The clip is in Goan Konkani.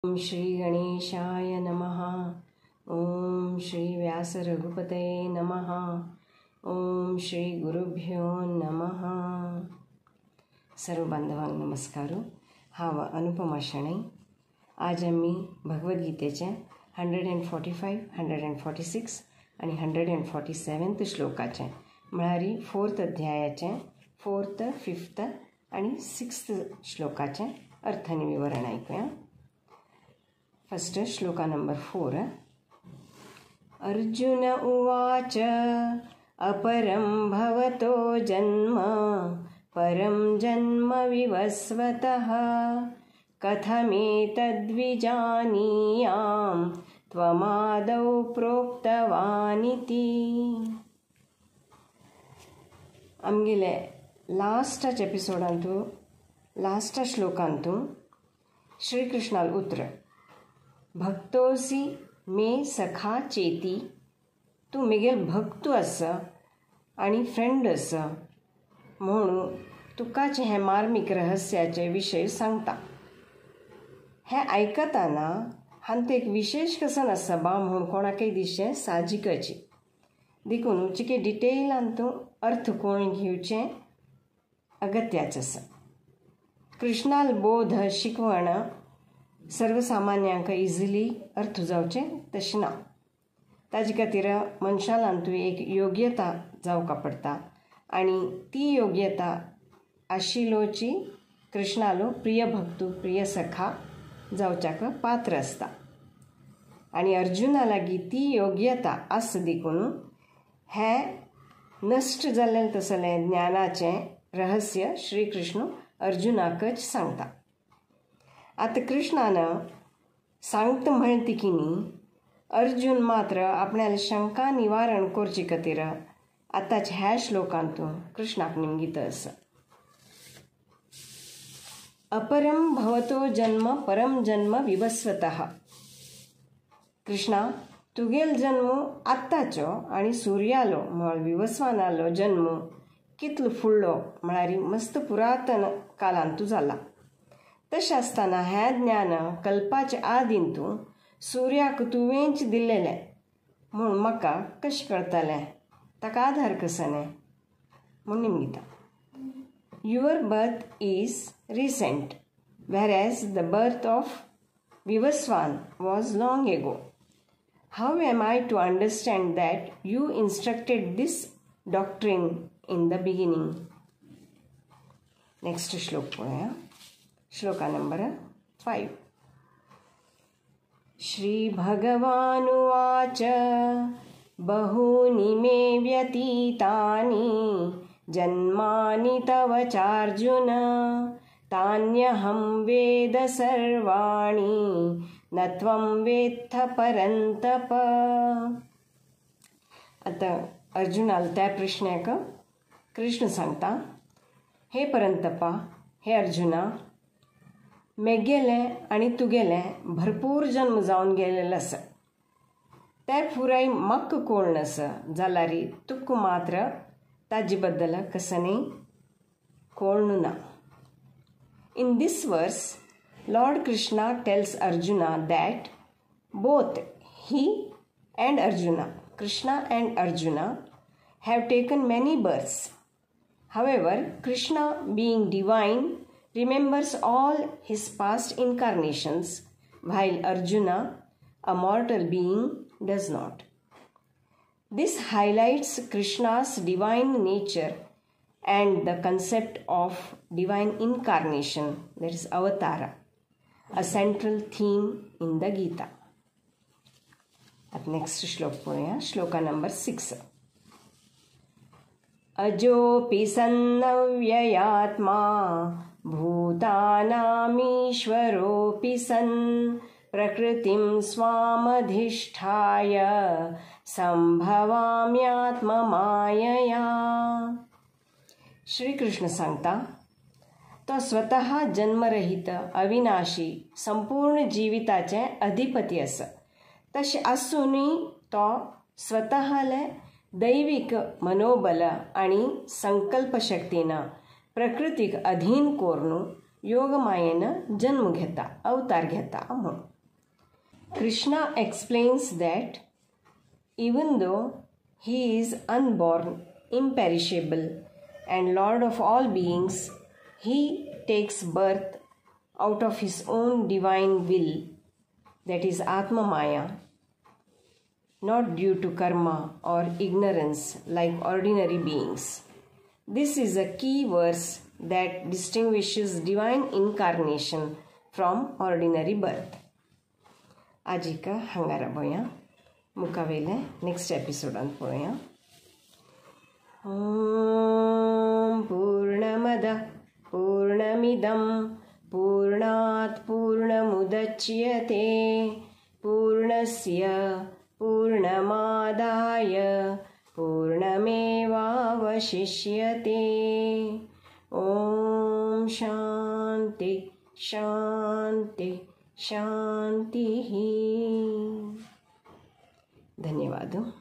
ओम श्री गणेशाय नमः। ओम श्री व्यास रघुपतये नमः। ओम श्री गुरुभ्यो नमः। सर्व बांधवांक नमस्कार। हांव अनुपमा शणै। आज आमी भगवद्गीतेचे 145, 146 आनी 147 श्लोकाचे म्हळ्यार फोर्थ अध्यायाचे फोर्थ, फिफ्थ आनी सिक्स्थ श्लोकाचे अर्थ आनी विवरण आयकुया। फर्स्ट श्लोका नंबर 4। अर्जुन उवाच अपरं भवतो जन्म परं जन्म विवस्वतः कथमेतद्विजानीयां त्वमादौ प्रोक्तवानिति। आमगेले लास्टाच्या एपिसोडांतु लास्टा श्लोकांतु श्रीकृष्णाल उतर भक्तोसी मे सखा चेती, तूं मेगेल भक्तू आसा आनी फ्रेंड आसा म्हणून तुकाच हें मार्मीक रहस्याचे विशय सांगता। हें आयकतना हांतूं एक विशेश कसन आसा बा म्हूण कोणाकय दिसचें साहजिकच, देखून चिके डिटेलान तूं अर्थ कोण घेवचें अगत्याच आसा। कृष्णाल बोध शिकवण सर्वसामान्यांक इजिली अर्थ जावचें तशें ना, ताजे खातीर मनशालांतूय एक योग्यता जावका पडटा आनी ती योग्यता आशिल्लोची कृष्णालो प्रिय भक्तू प्रिय सखा जावच्याक पात्र आसता आनी अर्जुना लागीं ती योग्यता आसा देखून हें नश्ट जाल्लें तसलें ज्ञानाचें रहस्य श्रीकृष्ण अर्जुनाकच सांगता। आतां कृष्णान सांगता म्हळें ती न्ही, अर्जुन मात्र आपणाले शंका निवारण करचे खातीर आतांच ह्या श्लोकांतून कृष्णाक निमगीत आसा। अपरम भवतो जन्म परम जन्म विवस्वतः। कृष्णा तुगेल जन्म आत्ताचो आनी सुर्यालो म्हळ्यार विवस्वानालो जन्म कितलो फुडलो म्हळ्यार मस्त पुरातन कालांतू जाला। तशें आसतना हें ज्ञान कल्पाचे आदीन तूं सुर्याक तुवेंच दिल्लेलें म्हूण म्हाका कशें कळटलें, ताका आधार कसो न्ही म्हूण निमगिता। Your birth is recent whereas the birth of Vivasvan was long ago. How am I to understand that you instructed this doctrine in the beginning? Next श्लोक पळोवया, श्लोका नंबर 5। श्री भगवानुवाच बहूनि मे व्यतीतानि जन्मानि तव चार्जुन तान्यहं वेद सर्वाणि न त्वं वेत्थ परन्तप। आतां अर्जुनाल त्या प्रश्नाक कृष्ण सांगता, हे परंतपा, हे अर्जुना, मेगेलें आनी तुगेलें भरपूर जन्म जावन गेलेलें आसा, तें पुराय म्हाका कोण आसा जाल्यार तुका मात्र ताजे बद्दल कसनय कोण ना। In this verse Lord Krishna tells Arjuna that both he and Arjuna, Krishna and Arjuna, have taken many births. However, Krishna, being divine, remembers all his past incarnations, while Arjuna, a mortal being, does not. This highlights Krishna's divine nature and the concept of divine incarnation, that is avatara, a central theme in the Gita. At next shlok पळोवया, श्लोका नंबर 6। अजोपि सन्नव्ययात्मा भूतानामीश्वरोऽपि सन् प्रकृतिं स्वामधिष्ठाय संभवाम्यात्ममायया। श्रीकृष्ण सांगता, तो स्वतः जन्मरहित अविनाशी संपूर्ण जिविताचे अधिपती आसा, तशें आसूनय तो स्वतःले दैविक मनोबल आनी संकल्पशक्तीन प्रकृतीक अधीन करून योगमायेन जन्म घेता, अवतार घेता म्हणून. Krishna explains that even though he is unborn, imperishable and Lord of all beings, he takes birth out of his own divine will, that is Atma Maya, not due to karma or ignorance like ordinary beings. This is a key verse that distinguishes divine incarnation from ordinary birth. आजिक हांगा राबोया, मुखावेले नेक्स्ट एपिसोडांत पळोवया. ओम पूर्णमद पूर्णमिदं पूर्णात् पूर्णमुदच्यते पूर्णस्य पूर्णमादाय पूर्णमेवावशिष्यते. ओम शांति शांति शांति. धन्यवाद.